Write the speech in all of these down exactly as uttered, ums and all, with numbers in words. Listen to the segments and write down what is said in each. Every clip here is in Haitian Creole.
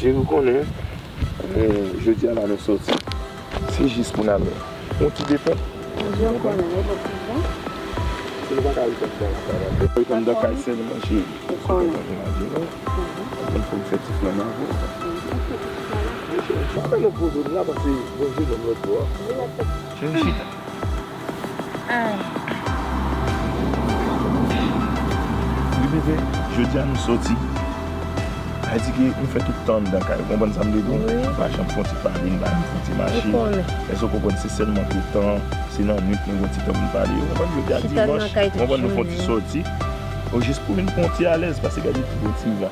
Cheri, ou konnen, eh, jodi a la nou soti. Se jis pou n al yon ti depo. Jodi a ou konnen, nou soti bon. Si nou pa ka ret anndan lakay la, nou ret anndan kay sèlman, cheri. Ou konnen. Ou konnen. Ou konn fò m fè ti flann avè w. Cheri, pa fè nou poze m la, paske Bondye ban m lòt bò a. Cheri, chita. Wi, bebe, jodi a nou sòti. Sa vle di ke nou fè tout tan anndan kay. Ou konprann sa m vle di w? Wi. Nou pa janm fè yon ti pale, nou pa janm fè yon ti mache. Ou konnen. Èske w konprann? Se sèlman tout tan, se nan nwit nou gen yon ti tan pou n pale. Ou konprann? Jodi a dimanch, ou konprann, nou fè yon ti sòti. Ou jis pou vin pran yon ti alèz, paske gade yon ti bon ti va.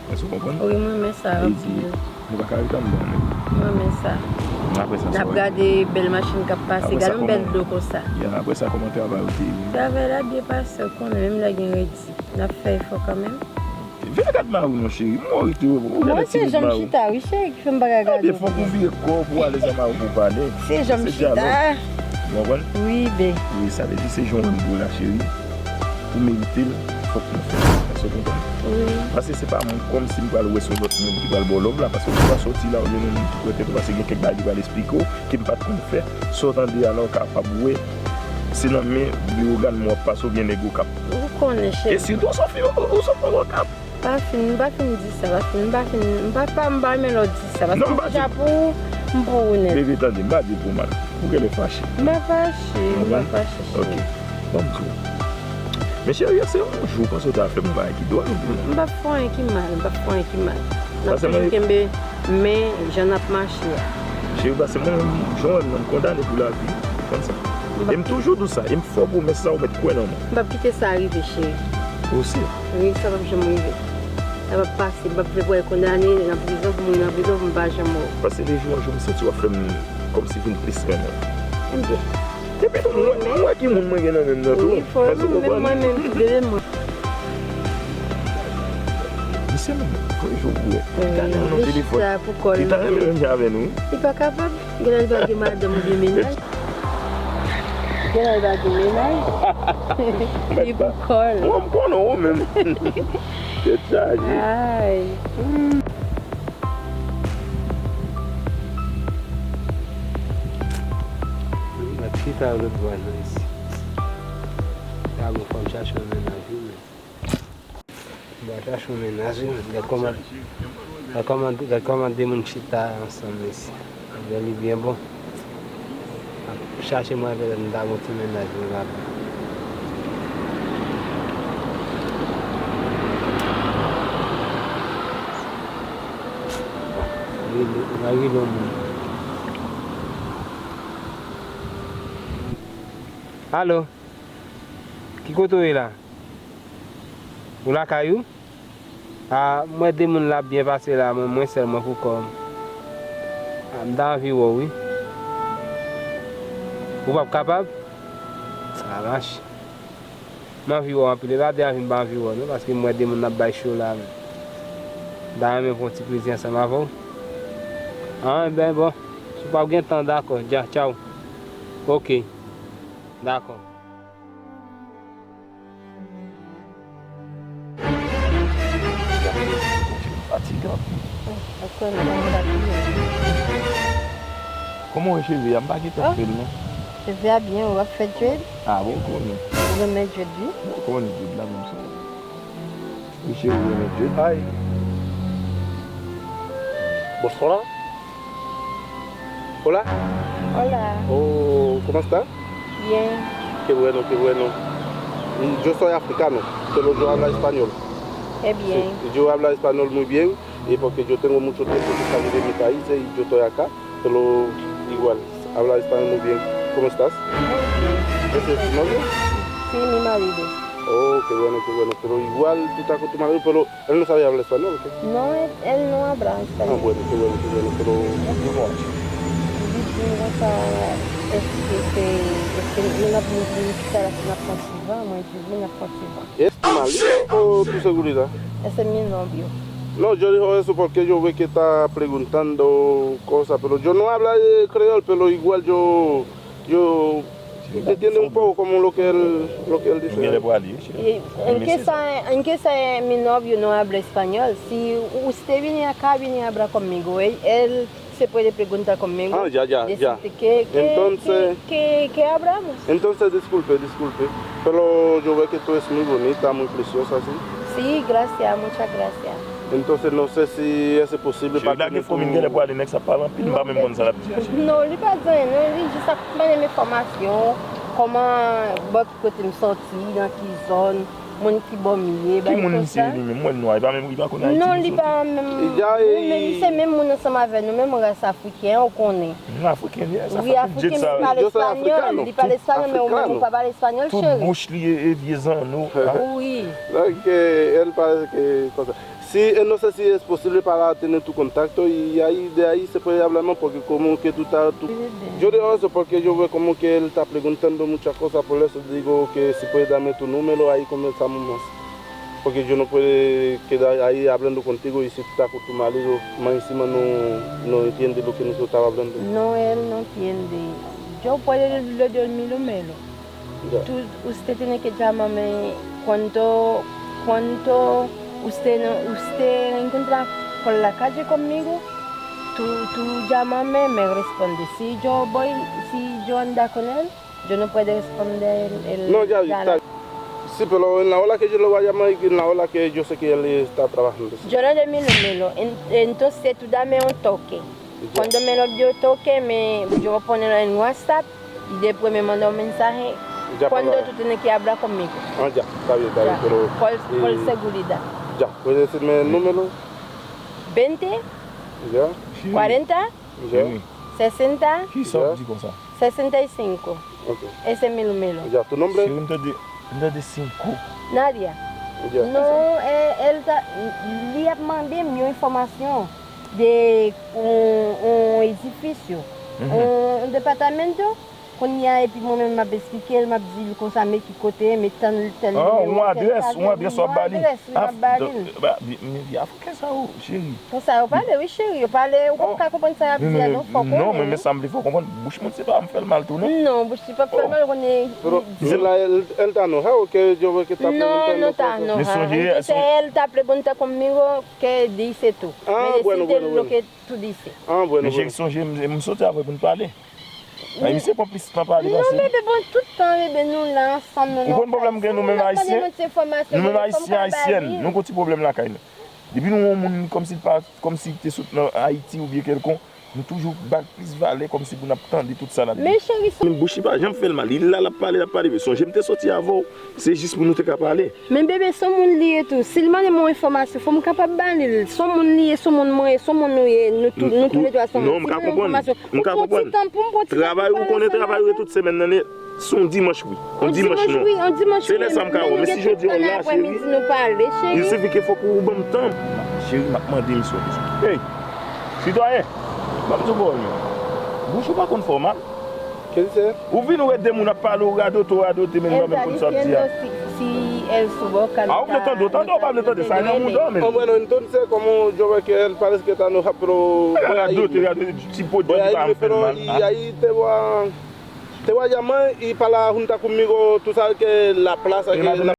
Èske w konprann? Wi, mwen renmen sa, w ap di yo. Nou pa ka ret anndan, non. Mwen renmen sa. Apre sa, n ap gade bèl machin k ap pase. Gade yon bèl dlo konsa. Ya, apre sa, kòman travay ou te ye? Travay la byen pase, ou konnen, menm lè gen redi. N ap fè efò kanmenm. Vin gad mari w non, cheri. Mwen rete, ou genlè timid mari w. Mwen se jan m chita, wi, cheri, ki fè m pa ka gade w byen. Ebyen, fòk ou vire kò w pou w ale ansanm mari w pou w pale. Se jan m chita. Ou konprann? Wi, bebe. Wi, sa vle di se jan w menm pou w la, cheri. Ou merite l, fòk nou fè l. Èske w konprann? Wi. Paske se pa mwen kòmsi m pral wè se yon lòt moun ki pral ba w love la, paske ou pa sòti la, ou jwenn yon moun ki prete tou, paske gen kèk bagay li pral eksplike w, ke m pa t konn fè. Sa w tande a la, w kapab wè, se nan men Biwogan mwen w ap pase oubyen nèg Okap. Ou konnen, cheri. E sitou, w sòfi, w sòfi Okap. Pa fin, m pa fin di sa, pa fin, m pa fin, m pa, pa, m pa renmen lè w di sa, paske m deja pou ou, m pou ou nèt. Bebe, tande, m pa di l pou mal. Ou genlè fache. M pa fache, m pa fache, cheri. Ok. Ban m di w. Men cheri, se yon jou, w panse w ta fè m yon bagay ki dwòl ou pou mwen? M p ap fè anyen ki mal, m p ap fè anyen ki mal. N ap toujou kenbe men jan n ap mache a. Cheri, paske mwen menm, jan w wè m nan, m kondane pou lavi. Ou konn sa? E m toujou di w sa, e m fè w pwomès sa, ou mèt kwè nan mwen. M p ap kite sa rive, cheri. Ou si? Wi, sa p ap janm rive. Sa p ap pase, m p ap fè pou w kondane nan prizon, pou mouri nan prizon, pou m pa janm wè w. Paske de jou an jou, m santi w ap fè m kòmsi vin plis renmen w. Ebyen. Epi tou, mwen, mwen ki moun mwen gen nan men m nan tou. Wi, fò renmen m, menm mwen menm tou, bebe mwen. Misye menm, premye jou pou wè. Li ta nan telefòn. Li ta renmen menm jan avè nou, wi. Li pa kapab. Genlè l pa gen madanm oubyen mennaj. Genlè l pa gen mennaj. Li pou kò l. Mwen, m konnen ou menm. Tèt chaje. Ay. M ap chita lòt bò nan isi. Sa bon, fò m chache yon mennaj, wi, men. M pral chache yon mennaj, wi. Gad kòman, gad kòman, gad kòman de moun chita ansanm isi. Gade li byen bon. Chache mwen avè l, m ta gon ti mennaj mwen ladan. Bon, m a rele yon moun. Alo? Ki kote w ye la? Ou lakay ou? A, m wè de moun la ap byen pase la, mwen, mwen sèl mwen pou kò m. A, m ta anvi wè w, wi. Ou p ap kapab? Sa mache. M anvi wè w anpil. E pa de anvi m pa anvi wè w, non, paske m wè de moun ap bay cho la. M ta renmen pran yon ti plezi ansanm avè w. An, ben, bon. Si w p ap gen tan, dakò. Dja, tchaw. Oke. Dakò. Fatige anpil. Kòman w cheve a? M pa gentan fè l, non. Cheve a byen, w ap fè dread? A, bon, w konnen. Ou renmen dread, wi? Bon, w konnen dread la, menm si. Wi, cheri, ou renmen dread? Ay. Bonsoir. Hola. Hola. Oh, ¿cómo está? Bien. Qué bueno, qué bueno. Mm, yo soy africano, pero yo hablo español. Qué bien. Sí, yo hablo español muy bien, y porque yo tengo mucho tiempo que salí de mi país, y yo estoy acá, pero igual, habla español muy bien. ¿Cómo estás? Muy bien. ¿Ese es tu novio? Sí, mi marido. Oh, qué bueno, qué bueno. Pero igual tú estás con tu marido, pero él no sabe hablar español, ¿o qué? No, él, él no habla español. Ah, bueno, qué bueno, qué bueno, pero... Li di m konsa, èske se, èske nou ap mouri ki sa la, si n ap pran ti van, mwen di wi, n ap pran ti van. ¿Es tu marido o tu seguridad? Ese es mi novio. No, yo digo eso porque yo ve que está preguntando cosas, pero yo no habla, eh, creol, pero igual yo, yo Entiende un poco como lo que él, lo que él dice. Yo quiero prale, sí. Y en que esa, en que esa es mi novio no habla español. Si usted viene acá, viene a hablar conmigo. Él, él se puede preguntar conmigo. Ah, ya, ya, ya. Decirte que, que, entonces, que, que, que hablamos. Entonces, disculpe, disculpe. Pero yo veo que tú eres muy bonita, muy preciosa, ¿sí? Sí, gracias, muchas gracias. Entonces, no sé si es posible para tener tu... Cheri, lage fon m, m genlè prale, nèg sa pale anpil, m pa menm konn sa l ap di a, cheri. Non, li pa di anyen, non, li jis ap mande m enfòmasyon, kòman, bò ki kote m sòti, nan ki zòn, moun ki bò m ye, bagay konsa. Ki moun misye ye li menm? M wè l nwa, li pa menm, li pa konn Ayiti. Non, li pa menm, li se menm moun ansanm avè nou, menm ras afriken, ou konnen. Afriken li ye, sa fè tout djed sa. Wi, afriken, li pale espanyòl, li pale espanyòl, men ou menm ou pa pale espanyòl, cheri. Tout bouch li e, e vye zanno. Wi. Donk, eh, él parece que cosa. Si, eh, no sé si es posible para tener tu contacto y ahí, de ahí se puede hablar más, porque como que tú estás, tú, yo digo eso porque yo veo como que él está preguntando muchas cosas, por eso digo que si puedes darme tu número, ahí comenzamos más. Porque yo no puedo quedar ahí hablando contigo y si tú estás con tu marido, más encima no, no entiende lo que nosotros estamos hablando. No, él no entiende. Yo puedo le doy mi número. Ya. Tú, usted tiene que llamarme cuando, cuando usted no, usted encuentra por la calle conmigo, tú, tú llámame, me responde. Si yo voy, si yo anda con él, yo no puede responder el, el No, ya, ya está. Sí, pero en la hora que yo le voy a llamar, en la hora que yo sé que él está trabajando, sí. Yo le doy mi número, en- entonces tú dame un toque. Ya. Cuando me lo dio toque, me, yo voy a ponerlo en WhatsApp y después me manda un mensaje cuando tú tienes que hablar conmigo. Ah, ya, está bien, está bien, pero, por, por seguridad. Ya, puedes decirme el número? Veinte, ya, cuarenta, ya, sesenta, sesenta y cinco. Ok. Ese es mi número. Ya, ¿tu nombre? Cheri, m tande, m tande Cinco. Nadia. Ya. Non, eh, el ta, li ap mande m yon enfòmasyon de yon, yon edifisyo, yon, yon depatamento. Kounye a, epi mwen menm m ap esplike l, m ap di l konsa, men ki kote, men tèl, tèl nimewo, tèl kaz, yon adrès, yon adrès w ap ba li. Yon adrès, wi, m ap ba li. Ba, men, men, Afriken sa yo, cheri. Konsa yo pale, wi, cheri, yo pale, ou p ap ka konprann sa y ap di a, non, fò w konnen. Non, men, men sa m vle fè w konprann, bouch moun se pa m fè l mal tou, non. Non, bouch li p ap fè l mal, ou konnen. Pero, la, él, él está enojado, que yo veo que está preguntando cosas. No, no está enojado. Entonces, él está preguntando conmigo qué dice tú. Ah, bueno, bueno, bueno. Me decide lo que tú dices. Ah, bueno, bueno. Men cheri, sonje, m, m soti avè w pou n pale. Ay, misye pran plis tan pale pase. Non, bebe, bon, tout tan, bebe, nou la ansanm, nou nan kay. Ou konn pwoblèm gen nou menm Ayisyen? Nou menm Ayisyen, Ayisyèn, nou gon ti pwoblèm lakay nou. Depi nou wè yon moun kòmsi l pa, kòmsi l te sot nan Ayiti oubyen kèlkonk, nou toujou ba l plis valè kòmsi pou n ap tande tout sa l ap di. Men cheri, men bouch li pa janm fè l mal. Li la, l ap pale, l ap pale. Men sonje m te soti avè w, se jis pou nou te ka pale. Men bebe, se yon moun li ye tou. Si l mande m yon enfòmasyon, fò m kapab ba li l. Se yon moun li ye, se yon moun mwen ye, se yon moun nou ye. Nou tou, nou toulètwa se yon moun. Non, m ka konprann. M ka konprann. Travay ou konnen travay ou ye tout semèn nan, se yon dimanch wi. Yon dimanch non. Se lè sa m ka wè w. Men si jodi a w la, cheri, il suffit que fòk ou ban m tan. Cheri, m ap mande misye yon kesyon. Hey, sitwayen, ban m di w bagay. Bouch ou pa konn fè w mal. Kèlkeswa. Ou vin ou wè de moun ap pale, ou radote, ou radote, men li pa menm konn sa ap di a. A, ou vle tande, ou tande, ou pa vle tande, sa nan mouda w, men. Ah, bueno, entonces, como yo veo que él parece que está enojado, pero voy a irme. Radote, radote, ti pwodui pa fè l mal. Y ahí te voy a, te voy a llamar y para juntar conmigo, tú sabes que la plaza que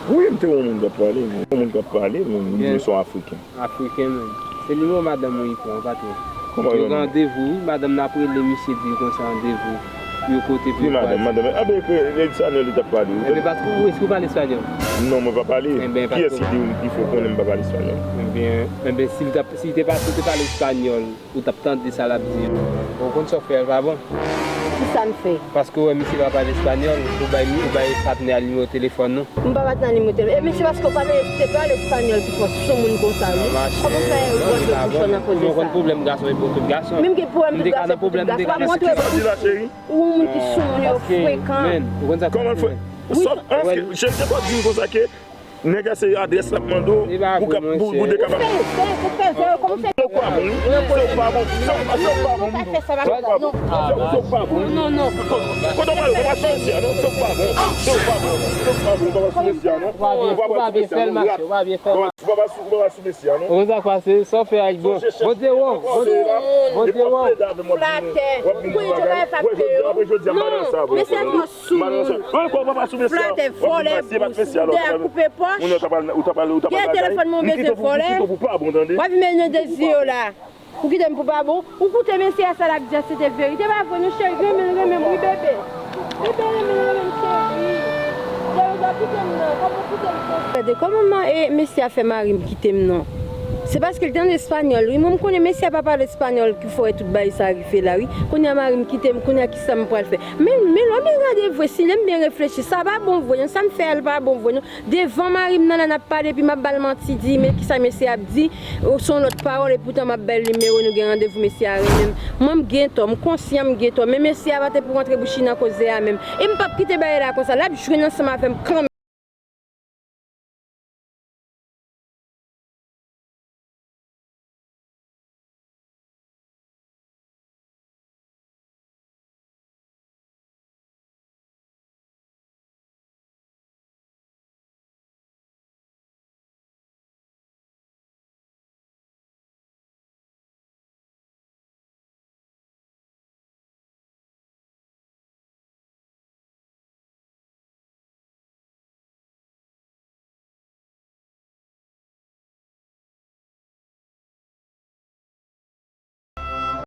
Wi, m te wè yon moun k ap pale, yon moun k ap pale, men m di se yon Afriken. Afriken menm. Se nimewo madanm ou li pran, patwon. Yo gen randevou, wi. Madanm nan ap rele misye, di l konsa randevou pou yo kote pou yo kwaze. Ki madanm? Madanm, a, ben, ke espanyòl li t ap pale, wi. Enben, paske ou, èske ou pale espanyòl? Non, mwen pa pale. Enben, kiyès ki di w ki fò konnen m pa pale espanyòl? Enben, enben, si l t ap, si l te pa, si l te pale espanyòl, ou t ap tande sa l ap di yo. Ou konn sa w fè a, l pa bon. Kisa m fè? Paske w wè misye pa pale espanyòl, ou bay, ou bay patnè a nimewo telefòn ou. M pa patnè a nimewo telefòn. E misye, paske w pale, te pale espanyòl ki fò soumoun konsa, wi. Kòman w fè wòl de bouch ou nan koze sa? Ou konn pwoblèm gason e pou tout gason. Menm gen pwoblèm tout gason e pou tout gason. M te ka nan pwoblèm, m te ka nan... Kisa w di la, cheri? Ou yon moun ki soumoun, yo frekan. Kòman l fè? Sòf, anske, cheri, se pa di m konsa ke nèg la se adrès l ap mande w pou ka, pou, pou de ka pa... Ou fè, ou fè, ou fè, ou fè, kòman w fè? Se w pa bon, se w pa bon, se w pa bon, se w pa bon, se w pa bon. Non, non, non. Kote w prale? Ou pa sou mesye a, non? Se w pa bon, se w pa bon, se w pa bon, ou pa sou mesye a, non? Ou pa sou mesye a, non? Ou pa sou, ou pa sou mesye a, non? Ou konn sa k pase, sa w fè a, bon. Bondye wè w, Bondye, Bondye wè w. Flatè. Ou konnen jodi a, fè yo. Non, mesye a tro soumoun. Flatè, vòlè, bousibè, koupe pòch. Gen telefòn mwen bezwen vòlè. W ap vin mennen de zye yo la. Ou kite m pou pa bon. Ou koute mesye a sa l ap di a, se te verite. Pa vre non, cheri, renmen l, renmen m, wi, bebe. Bebe, renmen l, renmen m, cheri. Derezo, kite m non, kòman w kite m konsa? Gade kòman ma-, e, mesye a fè mari m kite m non. Se paske l te nan espanyòl, wi. Mwen, m konnen mesye a pa pale espanyòl ki fè tout bagay sa rive la, wi. Kounye a mari m kite m, kounye a kisa m pral fè? Men, men lè w byen gade vre, si lè m byen reflechi, sa pa bon vre non, sa m fè a l pa bon vre non. Devan mari m nan la n ap pale, epi m ap ba l manti, di, men kisa mesye ap di, ou se yon lòt pawòl, epoutan m ap ba l nimewo, nou gen randevou, mesye a renmen m. Mwen, m gen tò, m konsyan m gen tò, men mesye a pa te pou rantre bouch li nan koze a menm. E m p ap kite bagay la konsa, l ap jwenn ansanm avè m kanmenm.